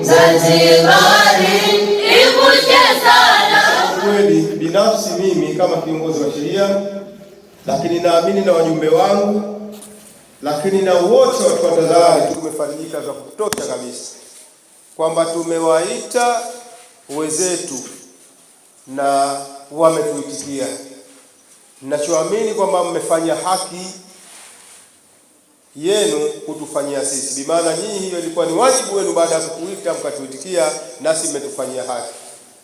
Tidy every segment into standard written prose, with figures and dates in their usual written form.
Zanzibari ivushe sana. Kweli binafsi mimi kama kiongozi wa sheria, lakini naamini na wajumbe wangu, lakini na wote watu wa TAZARI tumefarijika za kutosha kabisa kwamba tumewaita wenzetu na wametuitikia. Ninachoamini kwamba mmefanya haki yenu kutufanyia sisi, bimaana nyinyi, hiyo ilikuwa ni wajibu wenu. Baada ya kutuita mkatuitikia, nasi mmetufanyia haki.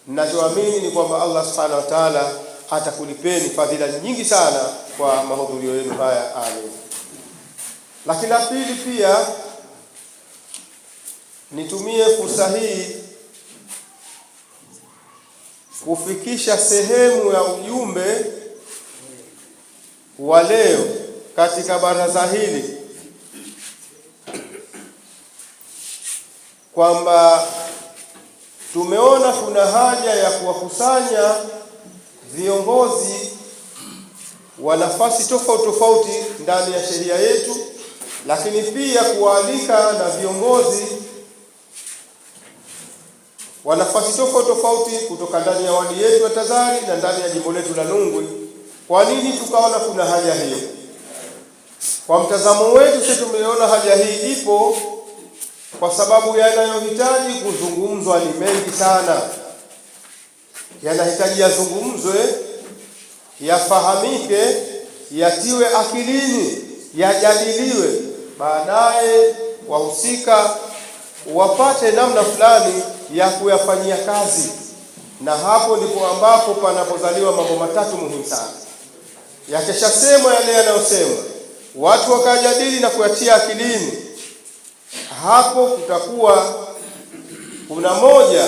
Ninachoamini ni kwamba Allah subhanahu wa ta'ala atakulipeni fadhila nyingi sana kwa mahudhurio yenu haya, amin. Lakini la pili pia nitumie fursa hii kufikisha sehemu ya ujumbe wa leo katika baraza hili kwamba tumeona kuna haja ya kuwakusanya viongozi wa nafasi tofauti tofauti ndani ya sheria yetu, lakini pia kuwaalika na viongozi wa nafasi tofauti tofauti kutoka ndani ya wadi yetu ya TAZARI na ndani ya jimbo letu la Nungwi. Kwa nini tukaona kuna haja hiyo? Kwa mtazamo wetu sisi tumeona haja hii ipo kwa sababu yanayohitaji kuzungumzwa ni mengi sana, yanahitaji yazungumzwe, yafahamike, yatiwe akilini, yajadiliwe, baadaye wahusika wapate namna fulani ya kuyafanyia kazi, na hapo ndipo ambapo panapozaliwa mambo matatu muhimu sana. Yakishasemwa yale yanayosemwa, watu wakajadili na kuyatia akilini, hapo kutakuwa kuna moja,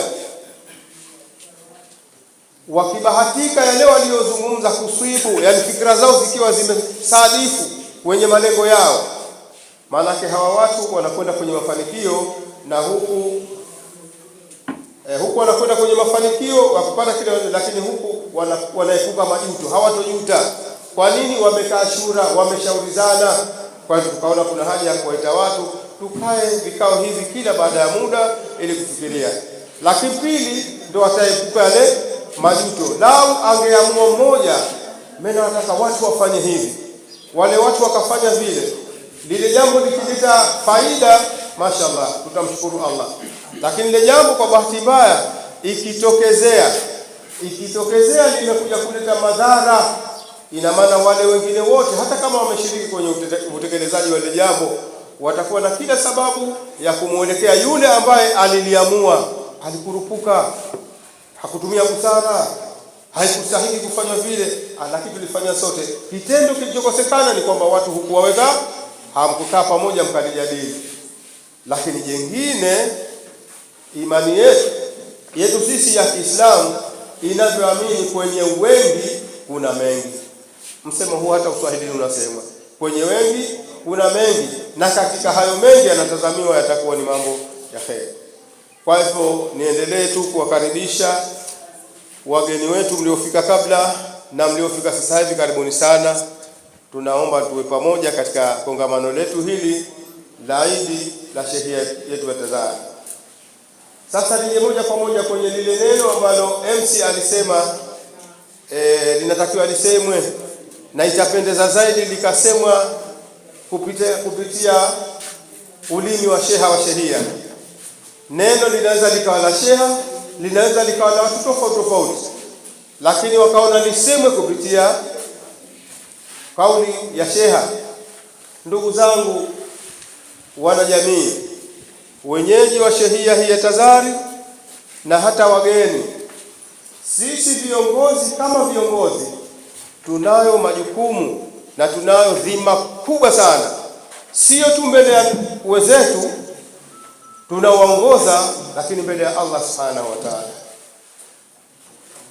wakibahatika yale waliyozungumza kuswibu, yani fikra zao zikiwa zimesadifu wenye malengo yao, maanake hawa watu wanakwenda kwenye mafanikio na huku huku wanakwenda kwenye mafanikio wakupata kile, lakini huku wanaepuka majuto, hawatojuta. Kwa nini? Wamekaa shura, wameshaurizana. Kwa hiyo tukaona kuna haja ya kuwaita watu tukae vikao hivi kila baada ya muda ili kufikiria. Lakini pili, ndo wataepuka yale majuto. Lau angeamua mmoja, mimi nataka watu wafanye hivi, wale watu wakafanya vile, lile jambo likileta faida, mashallah, tutamshukuru Allah. Lakini lile jambo kwa bahati mbaya ikitokezea limekuja kuleta madhara, ina maana wale wengine wote hata kama wameshiriki kwenye utekelezaji wa lile jambo watakuwa na kila sababu ya kumwelekea yule ambaye aliliamua, alikurupuka, hakutumia busara, haikustahili kufanywa vile, lakini tulifanya sote. Kitendo kilichokosekana ni kwamba watu hukuwaweka, hamkukaa pamoja mkalijadili. Lakini jengine, imani yetu sisi ya Kiislamu inavyoamini kwenye wengi kuna mengi. Msemo huu hata Uswahilini unasema kwenye wengi kuna mengi, na katika hayo mengi yanatazamiwa yatakuwa ni mambo ya kheri. Kwa hivyo niendelee tu kuwakaribisha wageni wetu mliofika kabla na mliofika sasa hivi, karibuni sana. Tunaomba tuwe pamoja katika kongamano letu hili la Idi la shehia yetu ya TAZARI. Sasa nije moja kwa moja kwenye lile neno ambalo MC alisema linatakiwa lisemwe na itapendeza zaidi likasemwa kupitia ulimi wa sheha wa shehia. Neno linaweza likawa la sheha, linaweza likawa la watu tofauti tofauti, lakini wakaona lisemwe kupitia kauli ya sheha. Ndugu zangu wanajamii, wenyeji wa shehia hii ya TAZARI na hata wageni, sisi viongozi kama viongozi tunayo majukumu na tunayo dhima kubwa sana, sio tu mbele ya wenzetu tunawaongoza, lakini mbele ya Allah subhanahu wa ta'ala.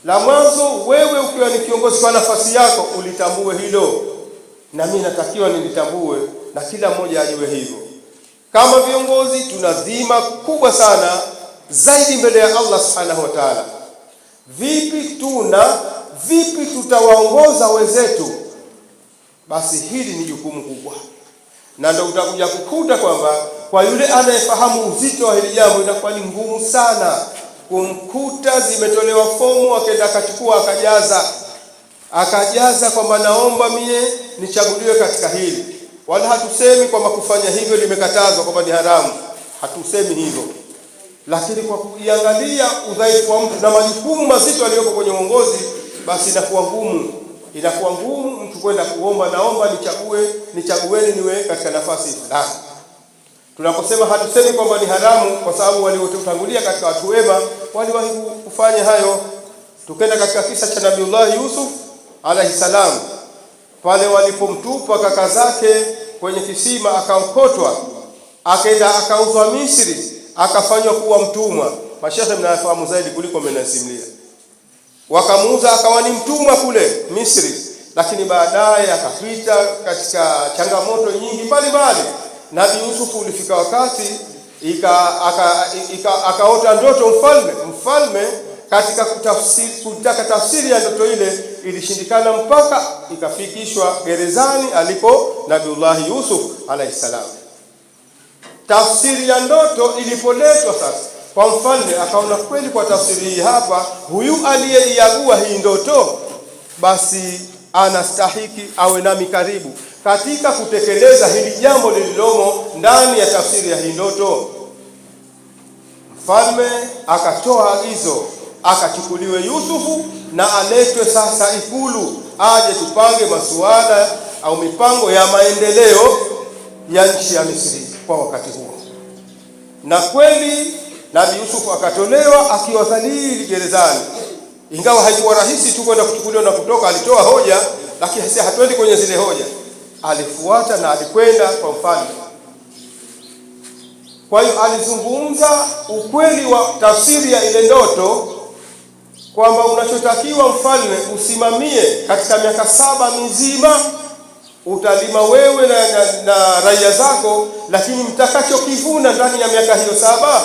La mwanzo, wewe ukiwa ni kiongozi kwa nafasi yako ulitambue hilo, na mimi natakiwa nilitambue, na kila mmoja ajue hivyo. Kama viongozi tuna dhima kubwa sana zaidi mbele ya Allah subhanahu wa ta'ala. Vipi tutawaongoza wenzetu? Basi hili ni jukumu kubwa, na ndio utakuja kukuta kwamba Kwa yule anayefahamu uzito wa hili jambo, inakuwa ni ngumu sana kumkuta zimetolewa fomu, akaenda akachukua akajaza, akajaza kwamba naomba mie nichaguliwe katika hili. Wala hatusemi kwamba kufanya hivyo limekatazwa, kwamba ni haramu, hatusemi hivyo, lakini kwa kuiangalia udhaifu wa mtu na majukumu mazito aliyoko kwenye uongozi, basi inakuwa ngumu, inakuwa ngumu mtu kwenda kuomba, naomba nichague, nichagueni niwe katika nafasi fulani. Tunaposema hatusemi kwamba ni haramu, kwa sababu waliotutangulia katika watu wema waliwahi kufanya hayo. Tukenda katika kisa cha Nabiullahi Yusuf alayhi salam, pale walipomtupa kaka zake kwenye kisima, akaokotwa, akaenda akauzwa Misri, akafanywa kuwa mtumwa. Mashehe mnayafahamu zaidi kuliko mmenasimulia. Wakamuuza akawa ni mtumwa kule Misri, lakini baadaye akapita katika changamoto nyingi mbalimbali. Nabii Yusuf ulifika wakati akaota ndoto mfalme. Mfalme katika kutafsiri, kutaka tafsiri ya ndoto ile ilishindikana mpaka ikafikishwa gerezani alipo Nabiullahi Yusuf alayhi salam. Tafsiri ya ndoto ilipoletwa sasa kwa mfalme, akaona kweli kwa tafsiri hii hapa, huyu aliyeiagua hii ndoto basi anastahiki awe nami karibu katika kutekeleza hili jambo lililomo ndani ya tafsiri ya hii ndoto. Mfalme akatoa agizo akachukuliwe Yusufu na aletwe sasa Ikulu, aje tupange masuala au mipango ya maendeleo ya nchi ya Misri kwa wakati huo. Na kweli Nabii Yusufu akatolewa akiwa dhalili gerezani, ingawa haikuwa rahisi tu kwenda kuchukuliwa na kutoka. Alitoa hoja, lakini sisi hatuendi kwenye zile hoja. Alifuata na alikwenda kwa mfalme. Kwa hiyo alizungumza ukweli wa tafsiri ya ile ndoto kwamba unachotakiwa mfalme usimamie katika miaka 7 mizima, utalima wewe na raia zako, lakini mtakachokivuna ndani ya miaka hiyo 7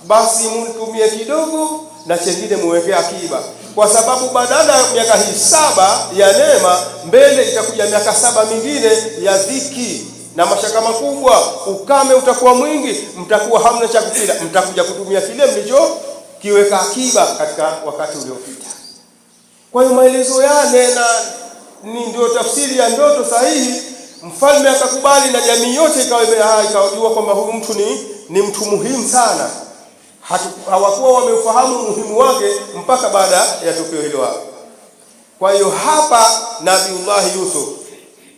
basi mtumie kidogo na chengine muweke akiba, kwa sababu badala ya miaka hii 7 ya neema, mbele itakuja miaka 7 mingine ya dhiki na mashaka makubwa, ukame utakuwa mwingi, mtakuwa hamna cha kukila, mtakuja kutumia kile mlicho kiweka akiba katika wakati uliopita. Kwa hiyo maelezo yale na ni ndio tafsiri ya ndoto sahihi. Mfalme akakubali na jamii yote ikajua kwamba huyu mtu ni mtu muhimu sana. Hawakuwa wameufahamu umuhimu wake mpaka baada ya tukio hilo hapo. Kwa hiyo hapa Nabiullahi Yusuf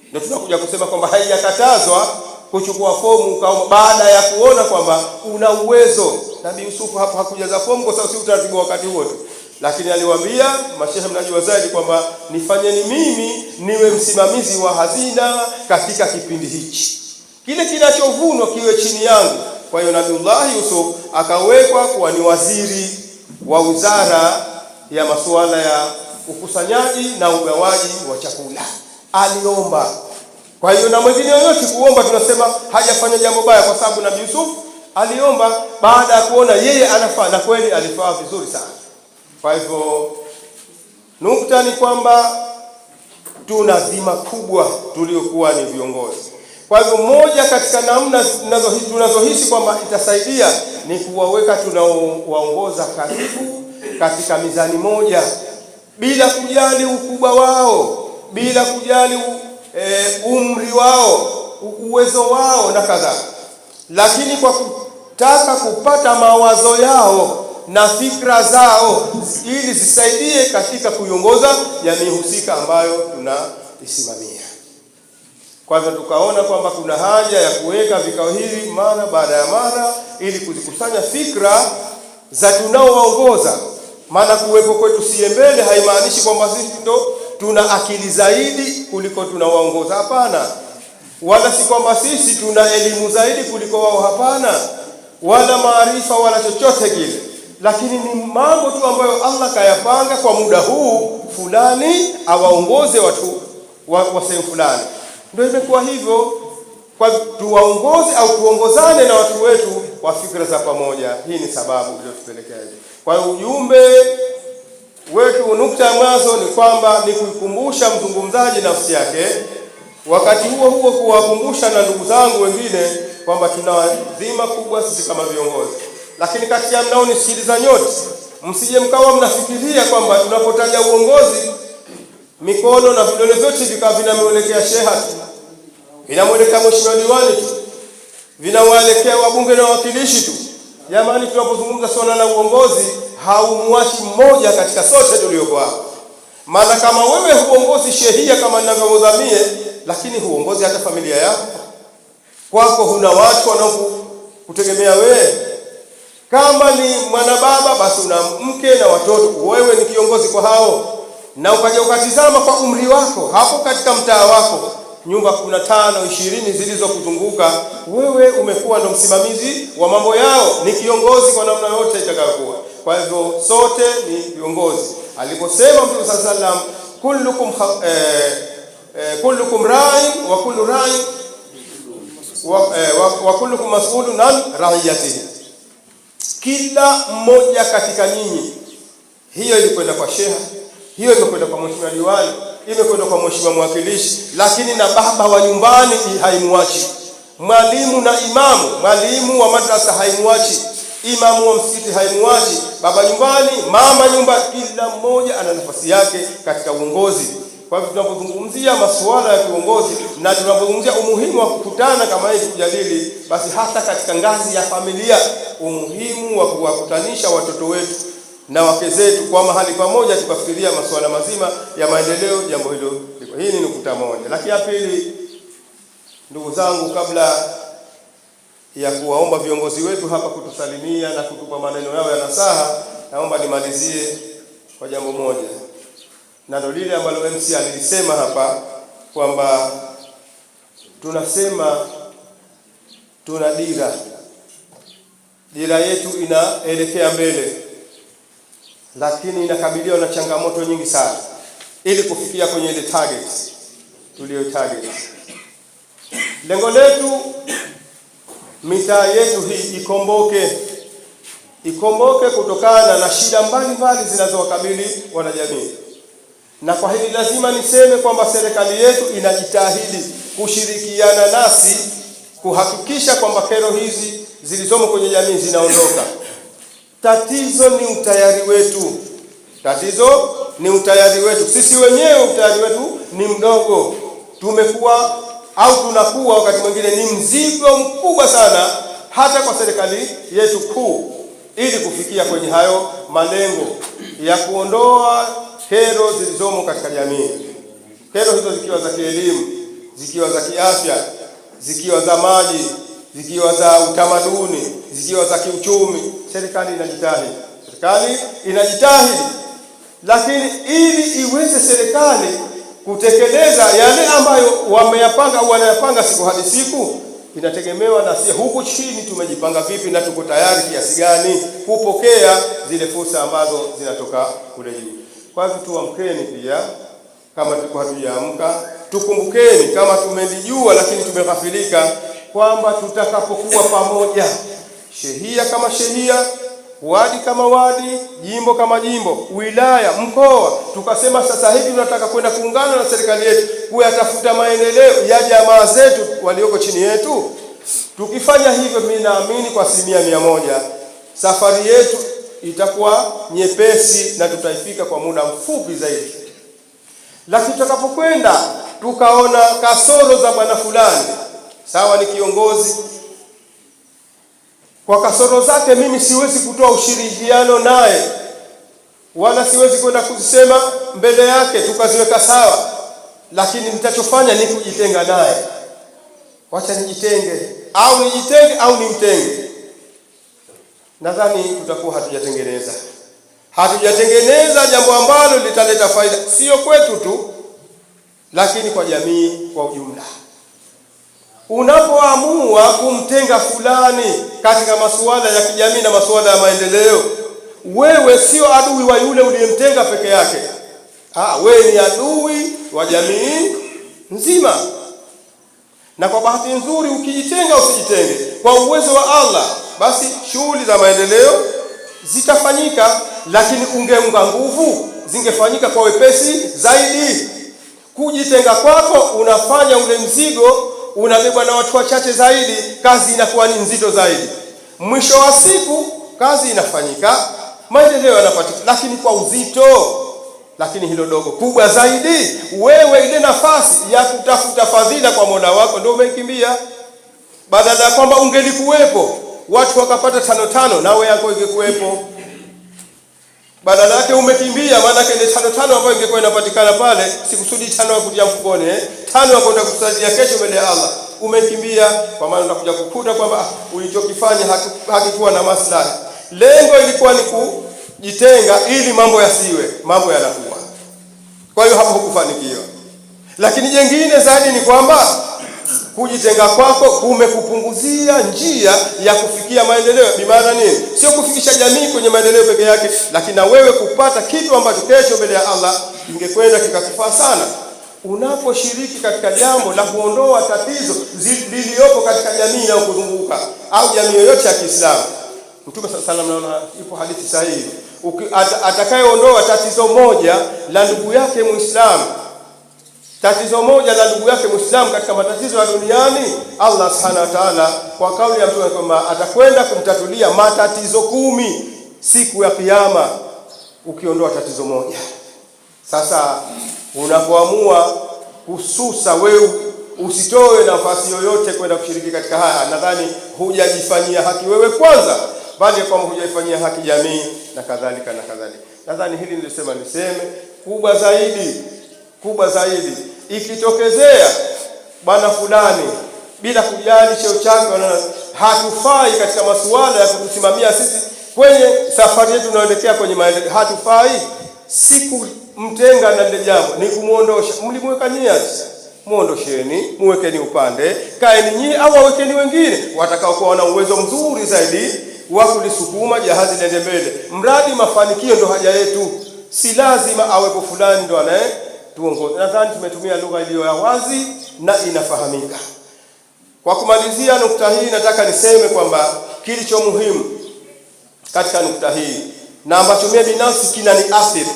ndio tunakuja kusema kwamba haijakatazwa kuchukua fomu ukaomba baada ya kuona kwamba una uwezo. Nabii Yusuf hapo hakujaza fomu kwa sababu si utaratibu wakati huo tu, lakini aliwaambia mashehe, mnajua zaidi, kwamba nifanyeni mimi niwe msimamizi wa hazina katika kipindi hichi, kile kinachovunwa kiwe chini yangu. Kwa hiyo Nabiullahi Yusuf akawekwa kuwa ni waziri wa wizara ya masuala ya ukusanyaji na ugawaji wa chakula. Aliomba. Kwa hiyo na mwingine yoyote kuomba tunasema hajafanya jambo baya, kwa sababu Nabii Yusuf aliomba baada ya kuona yeye anafaa, na kweli alifaa vizuri sana. Kwa hivyo nukta ni kwamba tuna dhima kubwa tuliokuwa ni viongozi. Kwa hivyo moja katika namna tunazohisi kwamba itasaidia ni kuwaweka tunaowaongoza karibu katika mizani moja, bila kujali ukubwa wao, bila kujali umri wao, uwezo wao na kadhaa, lakini kwa kutaka kupata mawazo yao na fikra zao ili zisaidie katika kuiongoza jamii husika ambayo tunaisimamia. Kwa hivyo tukaona kwamba kuna haja ya kuweka vikao hivi mara baada ya mara ili kuzikusanya fikra za tunaowaongoza. Maana kuwepo kwetu sie mbele haimaanishi kwamba sisi ndo tuna akili zaidi kuliko tunawaongoza, hapana. Wala si kwamba sisi tuna elimu zaidi kuliko wao, hapana, wala maarifa wala chochote kile, lakini ni mambo tu ambayo Allah kayapanga kwa muda huu fulani awaongoze watu wa sehemu fulani. Ndio imekuwa hivyo, kwa tuwaongoze au tuongozane na watu wetu kwa fikra za pamoja. Hii ni sababu iliyotupelekea hivi. Kwa hiyo ujumbe wetu, nukta ya mwanzo ni kwamba ni kuikumbusha mzungumzaji nafsi yake, wakati huo huo kuwakumbusha na ndugu zangu wengine kwamba tuna dhima kubwa sisi kama viongozi, lakini kati ya mnaonisikiliza nyote, msije mkawa mnafikiria kwamba tunapotaja uongozi mikono na vidole vyote vikawa vinamwelekea sheha tu, vinamwelekea mheshimiwa diwani tu, vinawaelekea wabunge na wawakilishi tu. Jamani, tunapozungumza swala la uongozi haumwachi mmoja katika sote tuliokuwa hapa. Maana kama wewe huongozi shehia kama ninavyoongoza mie, lakini huongozi hata familia yako, kwako huna watu wanaokutegemea wewe. Kama ni mwanababa, basi una mke na watoto, wewe ni kiongozi kwa hao. Na ukaja ukatizama kwa umri wako hapo katika mtaa wako, nyumba 15 20 zilizokuzunguka wewe, umekuwa ndo msimamizi wa mambo yao, ni kiongozi kwa namna yote itakayokuwa. Kwa hivyo sote ni viongozi. Aliposema Mtume sallallahu alaihi wasallam, kullukum kullukum ra'in wa kullu ra'in wa kullukum mas'ulun an ra'iyatihi, kila mmoja katika nyinyi. Hiyo ilikwenda kwa sheha, hiyo imekwenda kwa mheshimiwa diwani, imekwenda kwa mheshimiwa mwakilishi, lakini na baba wa nyumbani haimuachi, mwalimu na imamu, mwalimu wa madrasa haimuachi, imamu wa msikiti haimuachi, baba nyumbani, mama nyumbani, kila mmoja ana nafasi yake katika uongozi. Kwa hivyo tunapozungumzia masuala ya kiuongozi na tunapozungumzia umuhimu wa kukutana kama hivi kujadili, basi hata katika ngazi ya familia, umuhimu wa kuwakutanisha watoto wetu na wake zetu kwa mahali pamoja, tukafikiria masuala mazima ya maendeleo, jambo hilo liko. Hii ni nukta moja. Lakini ya pili, ndugu zangu, kabla ya kuwaomba viongozi wetu hapa kutusalimia na kutupa maneno yao ya nasaha, naomba nimalizie kwa jambo moja, na ndio lile ambalo MC alilisema hapa kwamba tunasema tuna dira, dira yetu inaelekea mbele, lakini inakabiliwa na changamoto nyingi sana ili kufikia kwenye ile target tuliyo target. Lengo letu mitaa yetu hii ikomboke, ikomboke kutokana na shida mbalimbali zinazowakabili wanajamii. Na kwa hili lazima niseme kwamba serikali yetu inajitahidi kushirikiana nasi kuhakikisha kwamba kero hizi zilizomo kwenye jamii zinaondoka. Tatizo ni utayari wetu, tatizo ni utayari wetu sisi wenyewe. Utayari wetu ni mdogo, tumekuwa au tunakuwa wakati mwingine ni mzigo mkubwa sana hata kwa serikali yetu kuu, ili kufikia kwenye hayo malengo ya kuondoa kero zilizomo katika jamii. Kero hizo zikiwa za kielimu, zikiwa za kiafya, zikiwa za maji, zikiwa za utamaduni, zikiwa za kiuchumi. Serikali inajitahidi, serikali inajitahidi, lakini ili iweze serikali kutekeleza yale ambayo wameyapanga au wanayapanga siku hadi siku, inategemewa na sisi huku chini tumejipanga vipi na tuko tayari kiasi gani kupokea zile fursa ambazo zinatoka kule juu. Kwa hivyo tuamkeni pia, kama tulikuwa hatujaamka, tukumbukeni kama tumelijua lakini tumeghafilika, kwamba tutakapokuwa pamoja, shehia kama shehia, wadi kama wadi, jimbo kama jimbo, wilaya, mkoa, tukasema sasa hivi tunataka kwenda kuungana na serikali yetu kuyatafuta maendeleo ya jamaa zetu walioko chini yetu. Tukifanya hivyo, mimi naamini kwa 100% safari yetu itakuwa nyepesi na tutaifika kwa muda mfupi zaidi. Lakini tutakapokwenda tukaona kasoro za bwana fulani, sawa, ni kiongozi, kwa kasoro zake mimi siwezi kutoa ushirikiano naye, wala siwezi kwenda kuzisema mbele yake tukaziweka sawa, lakini nitachofanya ni kujitenga naye. Wacha nijitenge, au nijitenge au nimtenge. Nadhani tutakuwa hatujatengeneza jambo ambalo litaleta faida sio kwetu tu, lakini kwa jamii kwa ujumla. Unapoamua kumtenga fulani katika masuala ya kijamii na masuala ya maendeleo, wewe sio adui wa yule uliyemtenga peke yake. Wewe ni adui wa jamii nzima. Na kwa bahati nzuri, ukijitenga usijitenge, kwa uwezo wa Allah, basi shughuli za maendeleo zitafanyika, lakini ungeunga nguvu, zingefanyika kwa wepesi zaidi. Kujitenga kwako unafanya ule mzigo unabebwa na watu wachache zaidi, kazi inakuwa ni nzito zaidi. Mwisho wa siku kazi inafanyika, maendeleo yanapatikana, lakini kwa uzito. Lakini hilo dogo kubwa zaidi, wewe ile nafasi ya kutafuta fadhila kwa Mola wako ndio umeikimbia. Badala ya kwamba ungelikuwepo watu wakapata tano tano, nawe yako ingekuwepo. Badala yake umekimbia, maana ile tano tano ambayo ingekuwa inapatikana pale, sikusudi tano ya kutia mfukoni, tano ya kwenda kusaidia kesho mbele ya Allah, umekimbia. Kwa maana unakuja kukuta kwamba ulichokifanya hakikuwa na maslahi. Lengo ilikuwa ni kujitenga ili mambo yasiwe, mambo yanakuwa. Kwa hiyo hapo hukufanikiwa. Lakini jengine zaidi ni kwamba kujitenga kwako kumekupunguzia njia ya kufikia maendeleo. Bimaana nini? Sio kufikisha jamii kwenye maendeleo peke yake, lakini na wewe kupata kitu ambacho kesho mbele ya Allah ingekwenda kikakufaa sana. Unaposhiriki katika jambo la kuondoa tatizo liliyopo katika jamii inayokuzunguka au jamii yoyote ya Kiislamu, Mtume sallallahu alayhi wasallam, naona ipo hadithi sahihi, atakayeondoa tatizo moja la ndugu yake Muislamu, tatizo moja la ndugu yake Muislamu katika matatizo ya duniani, Allah subhanahu wa ta'ala kwa kauli ya Mtume kwamba atakwenda kumtatulia matatizo 10 siku ya Kiyama, ukiondoa tatizo moja. Sasa unapoamua kususa wewe usitoe nafasi yoyote kwenda kushiriki katika haya, nadhani hujajifanyia haki wewe kwanza, bali kwamba hujaifanyia haki jamii na kadhalika na kadhalika. Nadhani hili nilisema niseme. Kubwa zaidi, ikitokezea bwana fulani bila kujali cheo chake, hatufai katika masuala ya kutusimamia sisi kwenye safari yetu tunayoelekea kwenye maendeleo, hatufai. Si kumtenga na lile jambo, ni kumuondosha. Mlimweka nyie, muondosheni, muwekeni upande, kaeni nyie au wawekeni wengine watakaokuwa wana uwezo mzuri zaidi wa kulisukuma jahazi liende mbele. Mradi mafanikio ndo haja yetu, si lazima awepo fulani ndo anaye tuongoze. Nadhani tumetumia lugha iliyo ya wazi na inafahamika. Kwa kumalizia nukta hii, nataka niseme kwamba kilicho muhimu katika nukta hii na ambacho mimi binafsi kinaniathiri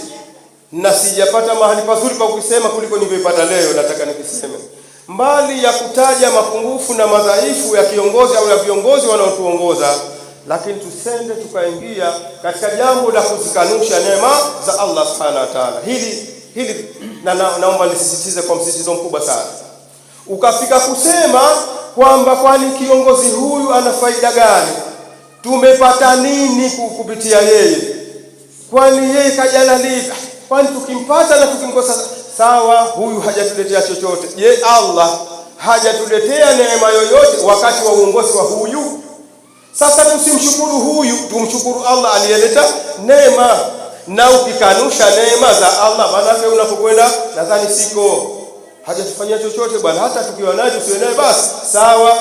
na sijapata mahali pazuri pa kusema kuliko nilivyoipata leo, nataka nikiseme, mbali ya kutaja mapungufu na madhaifu ya kiongozi au ya viongozi wanaotuongoza, lakini tusende tukaingia katika jambo la kuzikanusha neema za Allah subhanahu wa ta'ala. Hili na naomba nisisitize kwa msisitizo mkubwa sana. Ukafika kusema kwamba kwani kiongozi huyu ana faida gani? Tumepata nini kupitia yeye? Kwani yeye kajalalipa? Kwani tukimpata na tukimkosa sawa, huyu hajatuletea chochote. Je, Allah hajatuletea neema yoyote wakati wa uongozi wa huyu? Sasa tusimshukuru huyu, tumshukuru Allah aliyeleta neema. Na ukikanusha neema za Allah, maana unapokwenda nadhani siko hajatufanyia chochote bwana, hata tukiwa naye tusiwe naye basi sawa,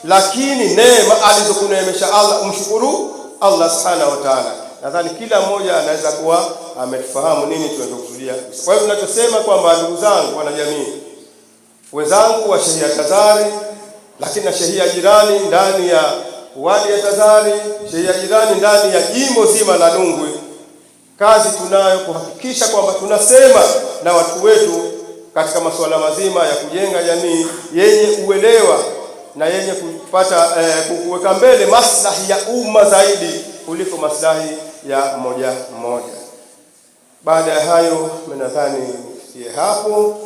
lakini neema alizokuneemesha Allah umshukuru Allah subhanahu wa ta'ala. Nadhani kila mmoja anaweza kuwa amefahamu nini tunachokusudia. Kwa hiyo tunachosema kwamba ndugu zangu wanajamii wenzangu wa shehia Tazari, lakini na shehia jirani ndani ya wadi ya Tazari, shehia jirani ndani ya jimbo zima la Nungwi, kazi tunayo kuhakikisha kwamba tunasema na watu wetu katika masuala mazima ya kujenga jamii yenye uelewa na yenye kupata kuweka mbele maslahi ya umma zaidi kuliko maslahi ya mmoja mmoja. Baada ya hayo, mimi nadhani nifikie hapo.